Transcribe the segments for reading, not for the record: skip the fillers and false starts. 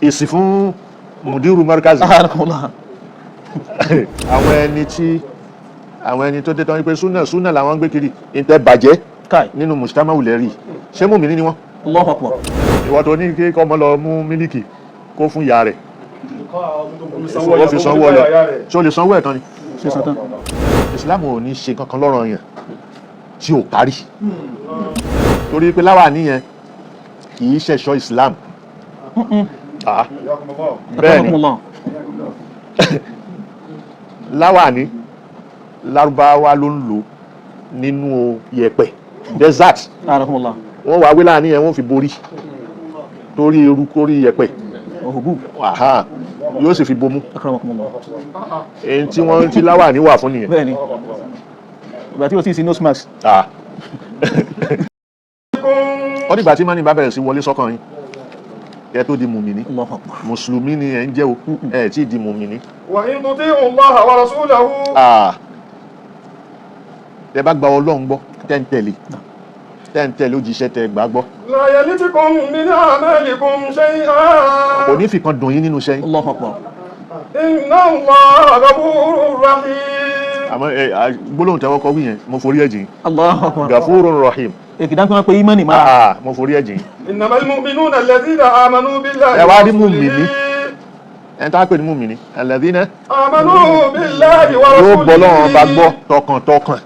Èsì fún mudiru markazi. A'anakumullah. Àwọn ẹni tí àwọn ẹni tó dé tán wípé súnà súnà làwọn ń gbé kiri ìtẹ́ bàjẹ́ Kai. nínú mùsùlùmá wulẹ̀ rí. Ṣé mùmíní ni wọ́n? Allahu akbar. Ìwọ tó ní kí kọ́mọ lọ mú mílíkì kó fún ìyá rẹ̀, ó fi sanwó ọyọ, ṣé o lè sanwó ẹ̀ tán ni? Ṣe satan. Islam ò ní ṣe kankan lọ́rọ̀ yẹn tí ò kárí, torí pé láwàní yẹn kì í ṣẹ̀ṣọ́ Islam. Ah, bẹ́ẹ̀ ni. Akramakumullah. Láwàní Lárúbáwá ló ń lò nínú yẹ̀pẹ̀, desert. A'anakumullah. Wọ́n wá wé láàní yẹn, wọ́n fi borí torí eruku orí yẹ̀pẹ̀. Ohubub. Aha, yóò sì fi bomú. Akramakumullah. Èyí tí wọ́n ti láwàní wà fún nìyẹn. Bẹ́ẹ̀ni. Ìgbà tí o sì sí nose mask. Ah. Ó dìgbà tí mọ́nì bá bẹ̀rẹ̀ sí wọlé sọ́kàn yín kẹ́ tó di mùmìnì. Allahu akbar. Mùsùlùmí ni ẹ̀ ń jẹ́ o, ẹ̀ tí ì di mùmìnì. وإن تطيعوا الله ورسوله. Ah. Tẹ́ bá gba Ọlọ́run gbọ́, tẹ́ ń tẹ̀lé, tẹ́ ń tẹ̀lé òjíṣẹ́, tẹ́ gbà gbọ́, لا يلتكم من أعمالكم شيئا. Kò ní fìkan dùn yín nínú iṣẹ́ yín. Allahu akbar. إن الله غفور رحيم. Àmọ́ ẹ gbólóhùn tẹ́wọ́ kọ́ wí yẹn, mo forí ẹ̀ jìn. Allahu akbar. Gafurur rahim. Èkìdá kí wọ́n pe imani mara. Ah, mo forí ẹ̀ jìn. إنما المؤمنون الذين آمنوا بالله Ẹ wá rí ورسوله. mùmìnì. Ẹni tá a pè ní mùmìnì, alladhina آمنوا بالله yóò ورسوله. gbọ́ Ọlọ́run bá gbọ́ tọkàntọkàn,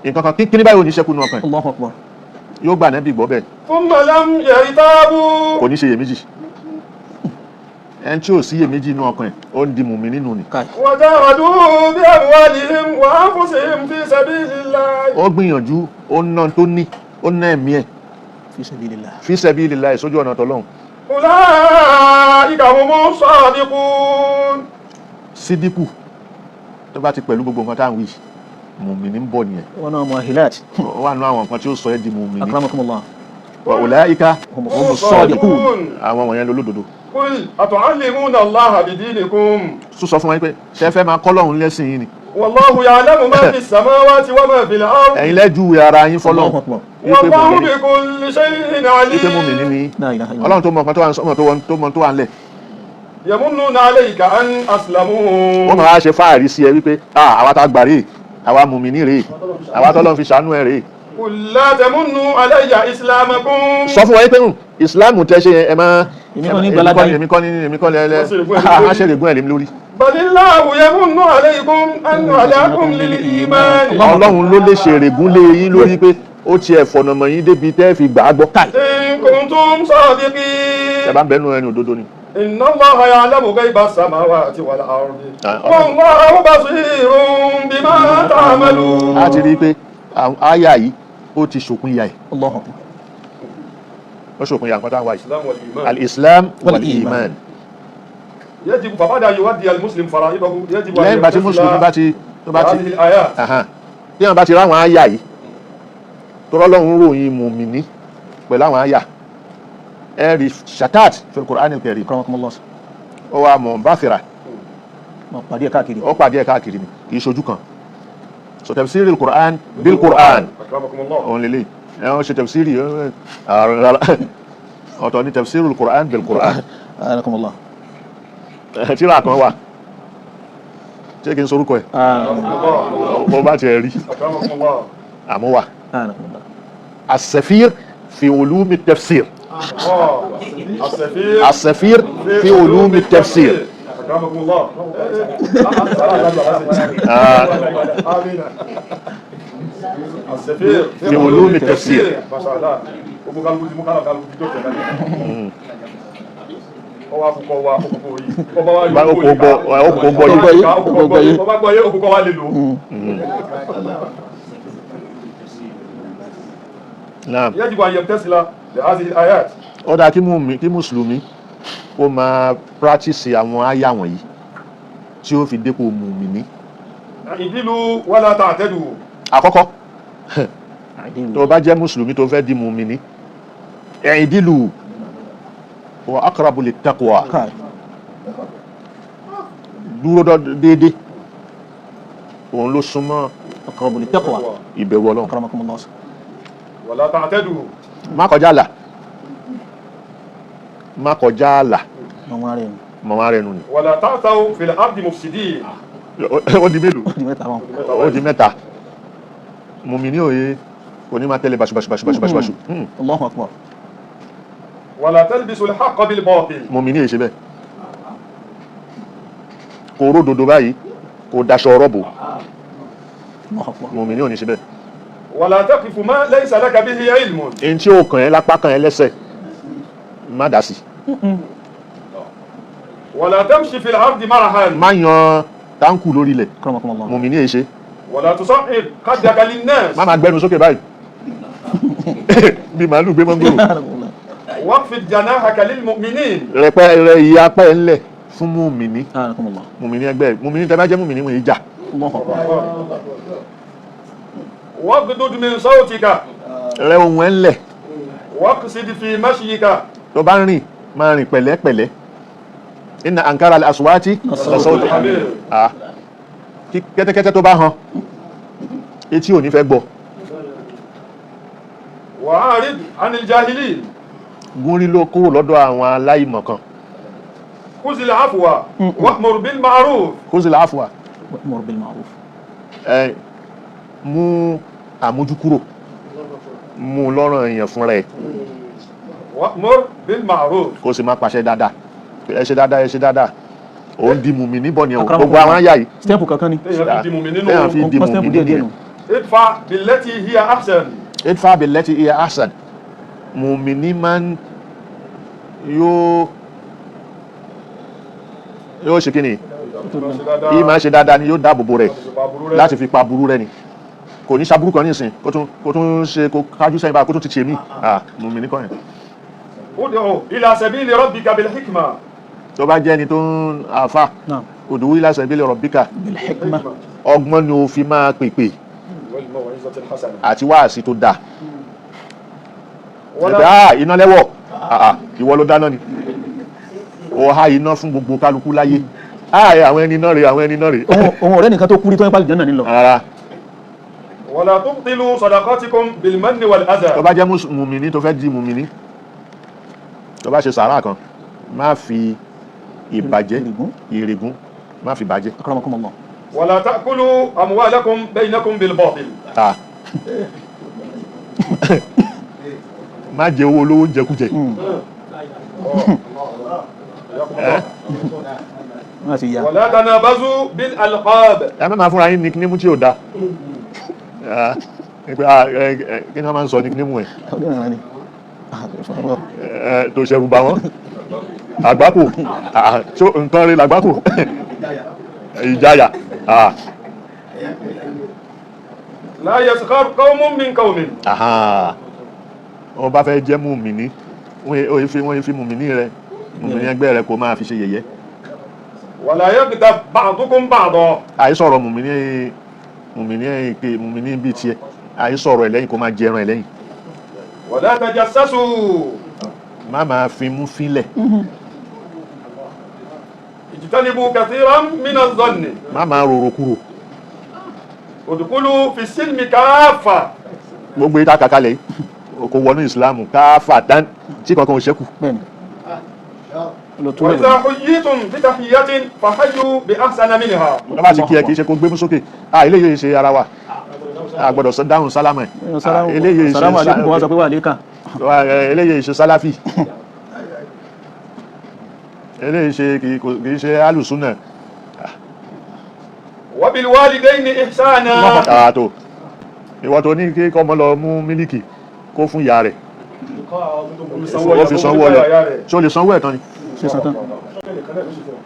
nǹkan kan kíní báyìí ò ní ṣẹ́kù nínú ọkàn ẹ̀. Allahu akbar. Yóò gbà nẹ́bí gbọ́ bẹ́ẹ̀. ثم لم يرتابوا. Kò ní ṣe iyèméjì. Ẹni tí ò sí iyèméjì inú ọkàn ẹ̀, ó ń di mùmìnì nù ni. Kai. وجاهدوا بأموالهم وأنفسهم في سبيل الله. Ó gbìyànjú, ó ná tó ní, ó ná ẹ̀mí ẹ̀. Fi sabilillah. Fi sabilillah, sójú ọ̀nà tọ́lọ́hun. أولئك هم الصادقون. Sídíkù tó bá ti pẹ̀lú gbogbo nǹkan tá à ń wí, mùmìnì ń bọ̀ nìyẹn. Wọn náà muahilat. Ó wà nínú àwọn nǹkan tí ó sọ ẹ́ di mùmìnì. Akramakumullah. Wa ulaika Humus sadiqun. Àwọn wọ̀nyẹn lolódodo. قل أتعلمون الله بدينكم. Tún sọ fún wọn pé ṣé fẹ́ máa kọ́ lọ́hùn lẹ́sìn yín ni? والله يعلم ما في السماوات وما في الأرض. Ẹ̀yin lẹ́júwe ara yín fọ́lọ́hun Allahu akbar. wípé والله mùmìnì بكل شيء wípé mùmìnì عليم. ni. La ilaha illallah. Ọlọ́run tó mọ nǹkan tó wà ń sọ́mọ̀ tó mọ tó wà ń lẹ̀. يمنون عليك أن أسلموا. Wọ́n máa ṣe fáàrí sí ẹ wípé, "Ah, àwa tá gbà rèé, àwa mùmìnì rèé, àwa tọ́lọ́run fi ṣàánú ẹ rèé." قل لا تمنوا علي إسلامكم. Sọ fún wọn pé ìsìláàmù tẹ́ ṣe yẹn, ẹ máa Èmi kọ́ ní gbalada yín. Èmi kọ́ ní, èmi kọ́ lẹ́lẹ́ Wọ́n ṣe règùn ẹ̀ lórí. má ṣe règùn ẹ̀ lé mi lórí. بل الله يمن عليكم أن هداكم للإيمان. Ọlọ́run ló lè ṣe règùn lé yín lórí pé ó tiẹ̀ fọ̀nàmọ̀ yín débi tẹ́ fi gbà á gbọ́. إن كنتم Ẹ صادقين. bá ń bẹnu ẹni òdodo ni. إن الله يعلم غيب السماوات والأرض. Ah, والله بصير بما تعملون. A ti rí i pé àwọn àyà yìí, ó ti ṣòpin ìyà ẹ̀. Allahu akbar. Ó ṣòpin ìyà nǹkan tá à ń wá yìí. الإسلام والإيمان. Al-islam wal-iman. wal-iman. يجب فبعد أن يؤدي المسلم فرائضه يجب أن Lẹ́yìn ìgbà tí يمتثل mùsùlùmí bá ti tó bá ti هذه الآيات. Ahan. Tí wọn bá ti ráwọn àyà yìí, tọ́lọ́run ròyìn mùmìnì pẹ̀lú àwọn àyà, ẹ rí shatat fil Qur'an al-Karim. Akramakumullah. Ó wà mọ̀ báfìrà. Mọ̀ pàdé ẹ̀ káàkiri. Ó pàdé ẹ̀ káàkiri ni, kì í ṣojú kan. So tafsiri al-Qur'an bil Qur'an. أكرمكم الله. Òun lélẹ̀ ẹ̀ wọ́n ṣe tafsiri rárá, ọ̀tọ̀ ni tafsiri al-Qur'an bil Qur'an. A'anakumullah. Tíra kan wà, ṣé kí n sorúkọ ẹ̀? Mo bá tiẹ̀ rí. أكرمكم الله. Àmọ́ wà. A'anakumullah. As-safir fi ulumi tafsir. السفير. As-safir fi ulumi tafsir. أكرمكم الله. آمين. السفير في علوم التفسير. ما شاء الله. Gbogbo kálukú ti mú kálukú kálukú ti jókòó kalẹ̀. Ọwọ́ akókò wa okòkò yìí. Ọba wa Bá yóò okò gbọ́, okò gbọ́ yìí. Okòkò gbọ́ yìí. Ọba gbọ́ yé, okòkò wa lè lò. Naam. يجب أن يمتثل لهذه الآيات. Ó dáa kí mùsùlùmí ó máa practice àwọn àyà wọ̀nyí tí ó fi dépò mùmìnì. اعدلوا ولا تعتدوا. Àkọ́kọ́, tó bá jẹ́ mùsùlùmí tó fẹ́ di mùmìnì, i'dilu wa aqrabu lit-taqwa. Kai. Dúró déédéé, òun ló súnmọ́ Aqrabu lit-taqwa. ìbẹ̀rù Ọlọ́run. Akramakumullah. ولا تعتدوا. Má kọjá àlà, má kọjá àlà. Mọ̀ wọn rẹ̀ nù. Mọ̀ wọn rẹ̀ nù ni. ولا تعثوا في الأرض مفسدين. Ó di mélòó? Ó di mẹ́ta wọn. Ó di mẹ́ta. Mùmíní òye kò ní máa tẹ̀lé báṣubàṣubàṣubàṣubàṣu. Allahu akbar. ولا تلبسوا الحق بالباطل. Mùmíní èṣe bẹ́ẹ̀, kò ródòdó báyìí, kò daṣọ ọ̀rọ̀ bò. Allahu akbar. Mùmíní ò ní ṣe bẹ́ẹ̀. ولا تقف ما ليس لك به علم. Èyí tí ó kàn ẹ́ lápá, kàn ẹ́ lẹ́sẹ̀, má dá sí. ولا تمشي في الأرض مرحا. Má yan táǹkù lórí ilẹ̀. Akramakumullah. Mùmíní èṣe. ولا تصعد خدك للناس. Má máa gbẹnu sókè báyìí bí màálù gbé mọ́ngòrò. Akramakumullah. واخفض جناحك للمؤمنين. Rẹpẹ rẹ ìyá apá ẹ̀ ńlẹ̀ fún mùmíní. Akramakumullah. Mùmíní ẹgbẹ́ mùmíní, tẹ́ bá jẹ́ mùmíní, wọ́n yìí jà. Allahu akbar. واغضض من صوتك. Rẹ ohùn ẹ̀ ńlẹ̀. واقصد في مشيك. Tó bá ń rìn, máa rìn pẹ̀lẹ́pẹ̀lẹ́. Inna ankara al-aswati lasawtu الحمير. ah kí kẹ́tẹ́kẹ́tẹ́ tó bá han, etí ò ní fẹ́ gbọ́. وأعرض عن الجاهلين. Gúnrí ló kúrò lọ́dọ̀ àwọn aláìmọ̀ kan. خذ العفو وأمر بالمعروف. Khuzil afwa. Wa'mur bil ma'ruf. Ẹ mú àmójúkúrò, mú lọ́rọ̀ èèyàn fúnra ẹ̀. وأمر بالمعروف. Kó sì máa pàṣẹ dáadáa, ẹ ṣe dáadáa, ẹ ṣe dáadáa. Ó ń di mùmí níbọ̀ ni o, Akramakumullah. gbogbo àwọn àyà yìí. Stẹ́ẹ̀pù kankan ni. Téèyàn fi di mùmí nínú. Téèyàn fi di Ó ń pọ́n stẹ́ẹ̀pù mùmí díẹ̀ díẹ̀ nínú. nù. ادفع بالتي هي أحسن. Idfa billati hiya ahsan. Mùmíní máa ń yóò ṣe kí ni? Yìí máa ń ṣe dáadáa ni, yóò dáàbò bo rẹ̀ láti fi pa burú rẹ̀ ni. Kò ní ṣaburú kan nísìn, kó tún ṣe, kó kájú sẹ́yìn báyìí, kó tún ti ṣe mí. Ah, mùmíní kọ́ yẹn. ادع إلى سبيل ربك بالحكمة. Tó bá jẹ́ ẹni tó ń àfa, Naam. ud'u ila sabili rabbika Bil hikma. ọgbọ́n ni o fi máa pèpè والموعظة الحسنة. àti wáàsí tó dáa. ولا Ẹ̀pẹ́, ah, iná lẹ́wọ̀. Ah, ah, ìwọ ló dáná ni, ó há iná fún gbogbo kálukú láyé. Ah, ẹ, àwọn ẹni náà rè, àwọn ẹni náà rè. Òun ọ̀rẹ́ nìkan tó kú rí tó ń pàlì jẹ́ náà nílọ. Rárá. ولا تبطلوا صدقاتكم بالمن Tó والأذى. bá jẹ́ mùmíní, tó fẹ́ di mùmíní, tó bá ṣe sàárà kan, má fi ìbàjẹ́, Ìrègùn. ìrègùn, má fi bàjẹ́. Akramakumullah. ولا تأكلوا أموالكم بينكم بالباطل. Ah, má jẹ owó olówó jẹkújẹ. Wọ́n á sì ya. ولا تنابزوا بالألقاب. Ẹ má máa fúnra yín nickname tí ò da. Ah, ẹ pé, ah, ẹ, kí ni wọ́n máa ń sọ nickname ẹ̀? Ọdún ìrànlẹ́ ni. Ẹ tó ṣẹrù bà wọ́n, àgbákò. Ah, ṣó nǹkan rí làgbákò, ìjáyà. Ah, لا يسخر قوم من قوم. aha. Wọ́n bá fẹ́ jẹ́ mùmíní, wọ́n fi mùmíní rẹ, mùmíní ẹgbẹ́ rẹ, kó máa fi ṣe yẹ̀yẹ́. ولا يغتب بعضكم بعضا. Àìsọ̀rọ̀ mùmíní, mùmíní pé mùmíní bíi tiẹ̀, àìsọ̀rọ̀ ẹ̀ lẹ́yìn, kó máa jẹran ẹ̀ lẹ́yìn. ولا تجسسوا. Má máa fi mú fílẹ̀. اجتنبوا كثيرا من الظن. Má máa rorò kúrò. ادخلوا في السلم كافة. Gbogbo ìta kàkálẹ̀ yìí kò wọnú ìsìlámù káfà dán tí kankan ò ṣẹ́kù. Bẹ́ẹ̀ni. Lọ tún وإذا lẹ̀. حييتم بتحية فحيوا بأحسن منها. Tó bá ti kí ẹ, kì í ṣe kó gbé mú sókè. Ah, eléyìí ṣe ara wa, a gbọ́dọ̀ dáhùn sálámà ẹ̀. Ah, eléyìí ṣe Salamu alaikum, wọ́n sọ pé wà lẹ́kà. Eléyìí ṣe sálàfì, eléyìí ṣe kì í ṣe alùsùnà. وبالوالدين إحسانا. Àtò ìwọ tó ní kí kọ́mọ lọ mú mílíkì kó fún ìyá rẹ̀, ó fi sanwó ọyọ, ṣé o lè sanwó ẹ̀ tán ni? Ṣe sàn tán.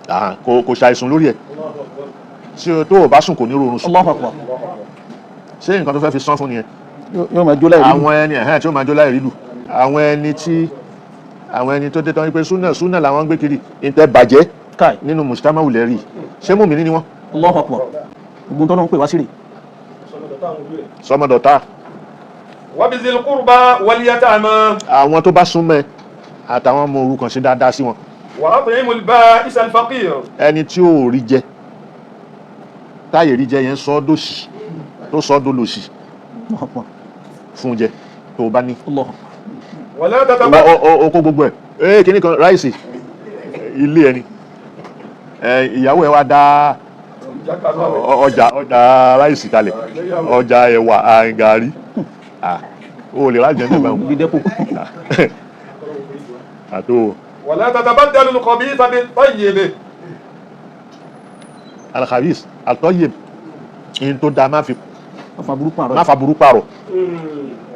Ah, kò ṣàìsùn lórí ẹ̀. Ṣé tó o bá sùn, kò ní rọrùn sùn. Allahu akbar. Ṣé nǹkan tó fẹ́ fi san fún nìyẹn? Yóò máa jó láì rí. Àwọn ẹni ẹ̀hẹ́n tí ó máa jó láì rí lù, àwọn ẹni tó dé tán wípé súnà súnà làwọn ń gbé kiri ìtẹ́ bàjẹ́ Káì. nínú mùsùlùmá wulẹ̀ rí. Ṣé mùmíní ni wọ́n? Allahu akbar. Ogun tó ló ń pè wá sí rè. Sọmọdọ̀tà. وبذي القربى واليتامى. Àwọn tó bá súnmọ́ ẹ àtàwọn ọmọ òrukàn, ṣe dáadáa sí wọn. وأطعموا البائس الفقير. Ẹni tí ò rí jẹ, táyè rí jẹ yẹn sọ ọ́ dòṣì, tó sọ ọ́ dolòṣì, Allahu akbar. fún jẹ tó o bá ní. Allahu akbar. ولا Ìwọ تتبع o kó gbogbo ẹ̀ ee kíní kan ráìsì Ilé ẹni, ìyàwó ẹ wá dá ọjà ráìsì kalẹ̀, ọjà ẹ̀wà, gàrí, o lè rájẹ ní ẹ̀bá. Bí dẹ́pò. Àtò. ولا تتبدلوا الخبيث بالطيب. Alkhabis àtọ́yè in tó dáa, má fi Má fa burúkú àrọ́. Má fa burú pààrọ̀.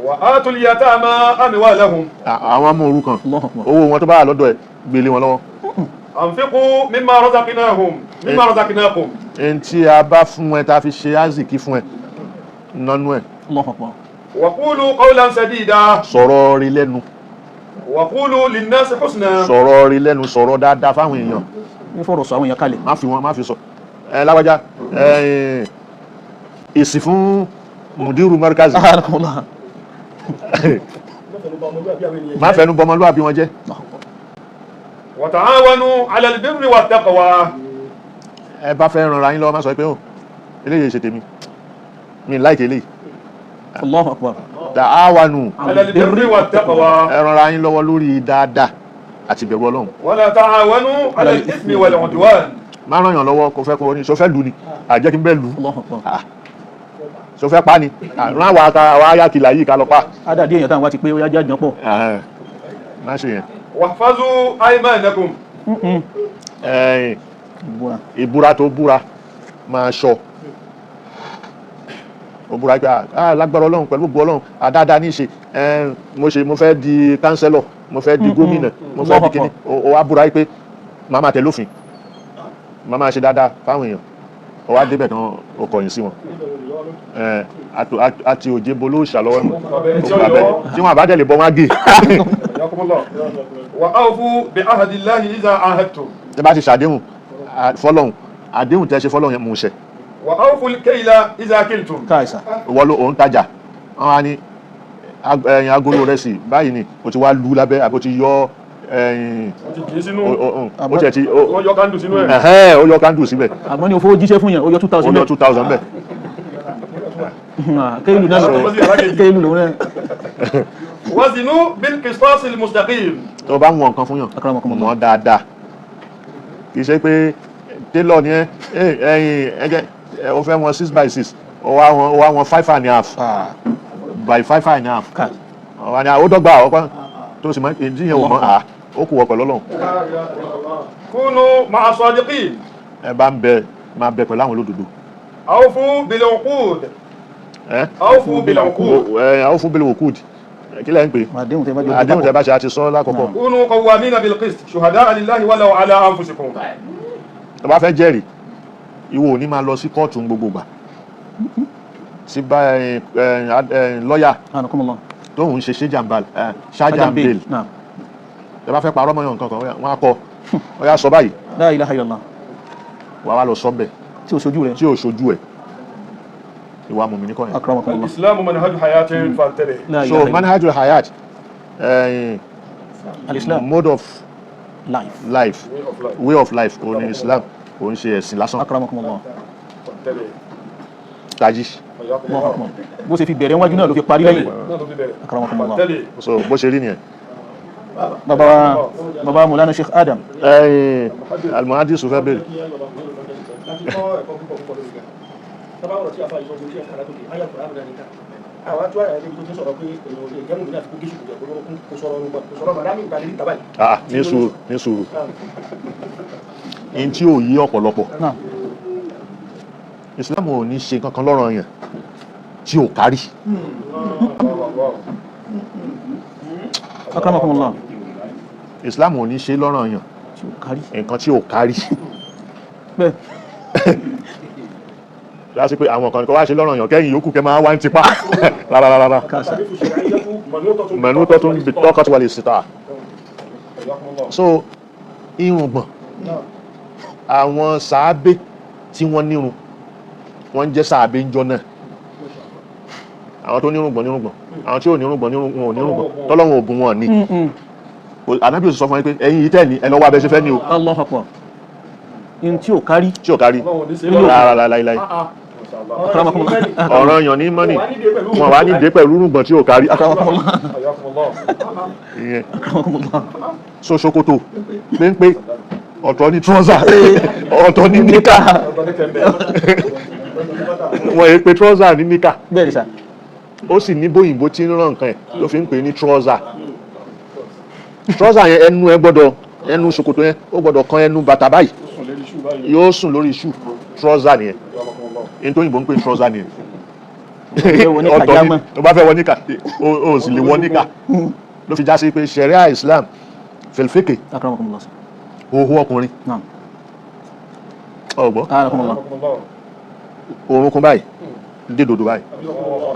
وآتوا اليتامى أموالهم. Àwọn ọmọ òrukàn, Allahu Akbar. owó wọn tó bá wà lọ́dọ̀ ẹ̀, gbélé wọn lọ́wọ́. أنفقوا مما رزقناهم مما رزقناكم. Ẹni tí a bá fún ẹ, tá a fi ṣe azìkí fún ẹ, nánú ẹ. Allahu Akbar. وقولوا قولا سديدا. Sọ̀rọ̀ rí lẹ́nu. وقولوا للناس حسنا. Sọ̀rọ̀ rí lẹ́nu, sọ̀rọ̀ dáadáa fáwọn èèyàn. Ní fọ̀rọ̀ sọ àwọn èèyàn kalẹ̀. Má fi wọn, má fi sọ ẹ lágbájá ẹ, èsì fún mùdírù mọ́ríkàzì. Alhamdulillah. Má fẹnu bọmọlúwàbí wọn jẹ́. Allahu Akbar. وتعاونوا على البر والتقوى. Ẹ bá fẹ́ ràn ra yín lọ́wọ́, má sọ pé ó eléyìí ṣe tèmi, mi láìkè eléyìí. Allahu Akbar. Ta'awanu على البر والتقوى. ẹ ràn ra yín lọ́wọ́ lórí dáadáa àti ìbẹ̀rù Ọlọ́run. ولا تعاونوا على الإثم والعدوان. Má ràn yàn lọ́wọ́ kó fẹ́ kó ní sọ fẹ́ lù ni, àjẹ́ kí n bẹ́ẹ̀ lù. Allahu Akbar. Sọ fẹ́ pa ni, rán àwọn ata àwọn ayákìlá yìí ká lọ pa. Ádàdí èèyàn táwọn wá ti pé ó yá jẹ́ àjọ pọ̀. Ẹ̀hẹ́n. Má ṣe yẹn. واحفظوا أيمانكم. Ẹ̀yìn, Ìbúra. ìbúra tó búra, máa ṣọ́. Ó búra pé, ah, lágbára Ọlọ́run, pẹ̀lú gbogbo Ọlọ́run, àdáadáa ní í ṣe. Ẹn, mo ṣe, mo fẹ́ di kánsẹ́lọ̀, mo fẹ́ di gómìnà, mo fẹ́ di kíní. Ó wá búra pé màá máa tẹ̀lé òfin, màá máa ṣe dáadáa fáwọn èèyàn. Ó wá débẹ̀ tán, ó kọ̀yìn sí wọn. Ẹn, àti òjé bolóòṣà lọ́wọ́ mọ̀. Tí wọn àbá tẹ̀lé bọ́, wọn á gé. حياكم الله. وأوفوا بعهد الله إذا عاهدتم. Tẹ́ bá ti ṣàdéhùn fọ́lọ́hun, àdéhùn tẹ́ ṣe fọ́lọ́hun yẹn, mú un ṣẹ. وأوفوا الكيل إذا كلتم. Káìsà. Ìwọ ló òun tajà, wọn á ní ẹyin agolo rẹ sí báyìí ni o ti wá lu lábẹ́, àbí o ti yọ ẹyin Ti kì í sínú. o tiẹ̀ ti Wọ́n yọ kándù sínú ẹ̀. Ẹ̀hẹ́n, ó yọ kándù síbẹ̀. Àmọ́ ní o fowó jíṣẹ́ fún yàn, ó yọ 2000. Ó yọ 2000 bẹ́ẹ̀. Kéèlù náà, kéèlù lòun náà. وزنوا بالقسطاس المستقيم. Tó o bá ń wọn nǹkan fún yàn, Akramakumullah. mọ̀ dáadáa. Kì í ṣe pé tailor ni ẹ, ẹyin ẹgẹ o fẹ́ wọn 6 by 6, o wá wọn 5.5 by 5.5. Káì. Ọ̀wá ni àwọn dọ́gba ọ̀pá tó sì mọ ìdí yẹn ò mọ̀ à ó kù wọ pẹ̀lú Ọlọ́run. كونوا مع الصادقين. Ẹ bá ń bẹ, máa bẹ pẹ̀lú àwọn olódodo. أوفوا بالعقود. Ẹ أوفوا بالعقود. ẹ àwọn fún bílẹ̀ òkúd, kí lẹ́ ń pè? Àdéhùn tẹ́ bá jọ. Àdéhùn tẹ́ bá ṣe, àti sọ lákọ̀ọ́kọ́. كونوا قوامين بالقسط شهداء لله ولو على أنفسكم. Tó bá fẹ́ jẹ́rìí, ìwọ ò ní máa lọ sí kóòtù gbogbo gbà tí bá ẹ ẹ lọ́yà Anakumullah. tóun ṣe ṣájàmbél. Bail. Naam. Tẹ́ bá fẹ́ parọ́ mọ́yàn nǹkan kan, wọ́n á kọ, ó yá, sọ báyìí. La ilaha illallah. Wà wá lọ sọ bẹ́ẹ̀. Tí o ṣojú rẹ̀. Tí ò ṣojú ẹ̀, ìwà mùmí ní kọ́ yẹn. Akramakumullah. الإسلام منهج حياة فانتبه. La So ilaha illallah. manhajul hayat, Al-Islam. mode of Life. life. Way of life. Way of life òun ni Islam, òun ṣe ẹ̀sìn lásán. Akramakumullah. فانتبه. Tají. حياكم Allahu الله. Akbar. Bó ṣe fi bẹ̀rẹ̀ wájú náà ló fi parí lẹ́yìn. náà ló fi bẹ̀rẹ̀. Akramakumullah. فانتبه. So bó ṣe rí nìyẹn. Bàbá wa, bàbá wa Mawlana Sheikh Adam. Ẹ̀yin almuhadisu fẹ́ bèrè. Láti kọ́ ẹ̀kọ́ púpọ̀ púpọ̀ lórí gan sábà ọ̀rọ̀ tí a fa ìṣòro tí a kàrà tókè ayé àkùrá àbúrò nìkan àwọn àtúwà yàrá débi tó ti sọ̀rọ̀ pé èèyàn ò lè jẹ́ mùmí àti kó gíṣù kò jẹ́ kó kó sọ̀rọ̀ ọ̀run gbọ̀n kó sọ̀rọ̀ màdámì ìgbàlè níta báyìí. Ah, ní sùúrù, ní sùúrù, in tí ò yí ọ̀pọ̀lọpọ̀, Naam. Islam ò ní ṣe kankan lọ́rọ̀ yẹn tí ò kárí. Akramakumullah. Islam ò ní ṣe lọ́rọ̀ yẹn Tí o kárí. nǹkan tí ò kárí. Bẹ́ẹ̀. Láti pé àwọn kan kọ́ wá ṣe lọ́rọ̀ yẹn, kẹ́yìn yòókù kẹ́ máa wá ń tipa, rárá rárá. Káàsà. Mẹ̀nú tó tún bí tọ́kọ̀ tí wà lè síta. حياكم الله. So irùngbọ̀n, àwọn sàábé tí wọ́n nírun, wọ́n ń jẹ́ sàábé ń jọ náà. Àwọn tó nírùngbọ̀n nírùngbọ̀n, àwọn tí ò nírùngbọ̀n nírùngbọ̀n, ò nírùngbọ̀n, tọ́lọ́run ògùn wọn ni. Ànábì ò sì sọ fún yín pé ẹ̀yin yìí tẹ̀ ní ẹ lọ wá abẹ́ ṣe fẹ́ ní o. Allahu Akbar. In tí o kárí. Tí ò kárí. Ọlọ́run ò ní ṣe lọ́rọ̀. Rárá, láíláí. Akramakumullah. Ọ̀ràn yàn ní mọ́nì, wọn wá ní dé pẹ̀lú rúgbọ̀n tí ò kárí. Akramakumullah. حياكم الله. Ìyẹn. Akramakumullah. So ṣòkòtò péńpé. Ọ̀tọ̀ ní trouser, ọ̀tọ̀ ní níkà. Ọ̀tọ̀ ní kẹ̀mbẹ̀. Wọ́n yẹ pé trouser ní níkà. Bẹ́ẹ̀ ni sà. Ó sì ní bóyìnbó tí ń ràn nǹkan ẹ̀ ló fi ń pè ní trouser. Trouser yẹn, ẹnu ẹ gbọ́dọ̀, ẹnu ṣòkòtò yẹn ó gbọ́dọ̀ kan ẹnu bàtà báyìí. Sùn lérí ṣù báyìí. Yóò sùn lórí ṣù. Trouser nìyẹn. Ẹni tó yìnbó ń pè ní trouser nìyẹn. Fẹ́ wọ níkà Ọ̀tọ̀ ní jámọ́. tó bá fẹ́ wọ níkà, o sì lè wọ níkà. Ló fi já sí pé sharia Islam fèlfèkè Akramakumullah sà. òhun ọkùnrin Naam. ọgbọ́n Akramakumullah. orúnkún báyìí dé dòdò báyìí,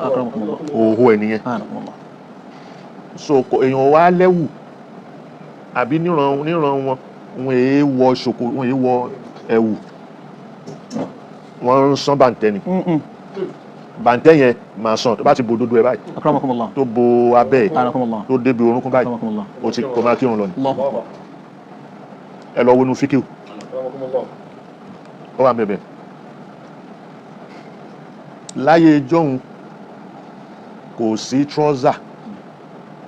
Akramakumullah. òhun ẹ̀ nìyẹn. Akramakumullah. So èèyàn wá lẹ́wù àbí níran wọn, wọn èé wọ ṣòkò, wọn èé wọ ẹ̀wù, wọ́n ń sán bàǹtẹ́ ni. Bàǹtẹ́ yẹn máa sàn tó bá ti bo dodo ẹ̀ báyìí, Akramakumullah. tó bo abẹ́ ẹ̀, Akramakumullah. tó débi orúnkún báyìí, Akramakumullah. ó ti kò máa kírun lọ ni. Allahu akbar. Ẹ lọ wọnú fíkìw, ó wà bẹ̀bẹ̀. Láyé jọ́hun kò sí trọ́sà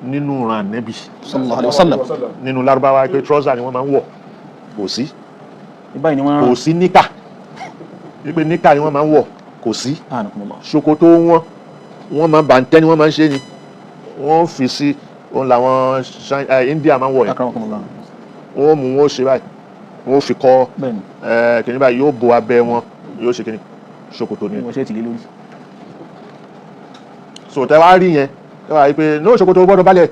nínú ìran ànẹ́bì. Sallallahu alaihi wasallam. Nínú lárúbáwá pé trọ́sà ni wọ́n máa ń wọ̀, kò sí. Báyìí ni wọ́n Kò rán. sí níkà wípé níkà ni wọ́n máa ń wọ̀, kò sí. Akramakumullah. Ṣòkòtò wọn, wọ́n máa bàǹtẹ́ ni wọ́n máa ń ṣe ni wọ́n fi sí òun làwọn India máa ń wọ̀ yẹn. Akramakumullah. Wọ́n mú wọn ó ṣe báyìí, wọ́n fi kọ́ Bẹ́ẹ̀ ni. Kìnìún báyìí, yóò bo abẹ́ wọn, yóò ṣe kìnìún ṣòkòtò ni. Wọ́n ṣe tìlé lórí. So tẹ wá rí yẹn, tẹ wá rí pé ní ṣòkòtò gbọ́dọ̀ balẹ̀,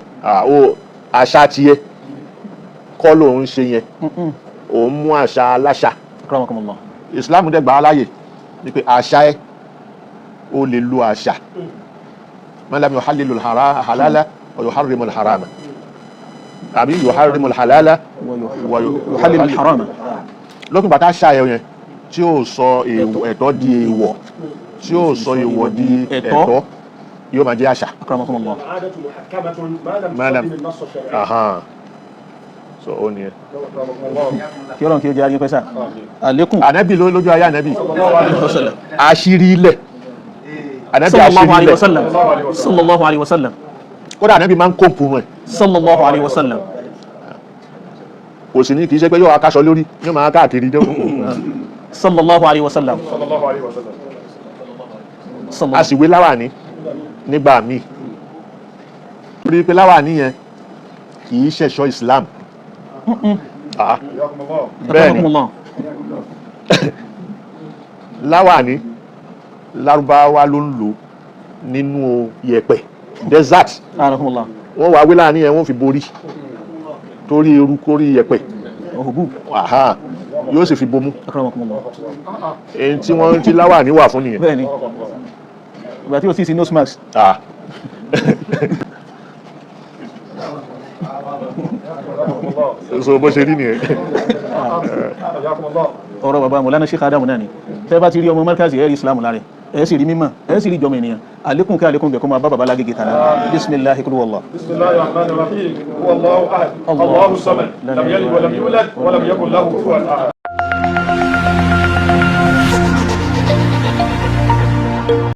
o àṣà tiẹ̀ kọ́ lòun ṣe yẹn, òun mú àṣà aláṣà. Akramakumullah. Islam dẹ̀ gbà á láàyè ni pé àṣà ẹ, o lè lo àṣà. Man lam yuhallilu halala wa yuharrimu harama, àbí yuharrimu halala wa Yuhallilu al-harama. Lókùn bàtà àṣà ẹ yẹn tí yóò sọ ẹ̀tọ́ di èèwọ̀, tí yóò sọ èèwọ̀ di Ẹ̀tọ́. ẹ̀tọ́, yóò máa jẹ́ àṣà. Akramakumullah. العادة محكمة ما لم ما لم- تصدم النص الشرعي. Ahan. So ó nìyẹn. Kí Ọlọ́run kí ó jẹ́ ayé pẹ́ sà. Àlékún. Ànábì lójú ayé ànábì àṣírí ilẹ̀ ànábì Sallallahu àṣírí alaihi ilẹ̀. wasallam. Sallallahu alaihi wasallam. Kódà ànábì máa ń kóǹpù rẹ̀. Sallallahu alaihi wasallam. Kò sì ní kì í ṣe pé yóò wá káṣọ lórí, yóò máa káàkiri dé. Sallallahu alaihi wasallam. A Sallallahu. sì wé láwàní nígbà míì torí pé láwàní yẹn kì í ṣẹ̀ṣọ́ Islam. Bẹ́ẹ̀ ni. Akramakumullah. Láwàní lárúbáwá ló ń lò nínú yẹ̀pẹ̀ desert. Akramakumullah. Wọ́n wá wé láwàní yẹn, wọ́n fi borí torí eruku orí yẹ̀pẹ̀. Ọ̀hùbù. Aha. Yóò sì fi bomú. Akramakumullah. Èyí tí wọ́n ti láwàní wà fún nìyẹn. Bẹ́ẹ̀ ni. Ìgbà tí o sì sí nose mask. So bó ṣe rí nìyẹn. Ọ̀rọ̀ bàbá Mọ̀lánà Sheikh Adamu náà ni. Tẹ́ bá ti rí ọmọ Markazi, ẹ rí Islam lára ẹ̀, sì rí mímọ̀, ẹ̀ sì rí ìjọmọ̀ ènìyàn. Àlékún kí àlékún bẹ̀ kó máa bá bàbá lágége tààrà. Bismillahi kúrú wallah. Bismillahir Rahmanir Rahim. Huwa Allahu ahad. Allahu samad. Lam yalid wa lam yulad wa lam yakun lahu kufuwan ahad.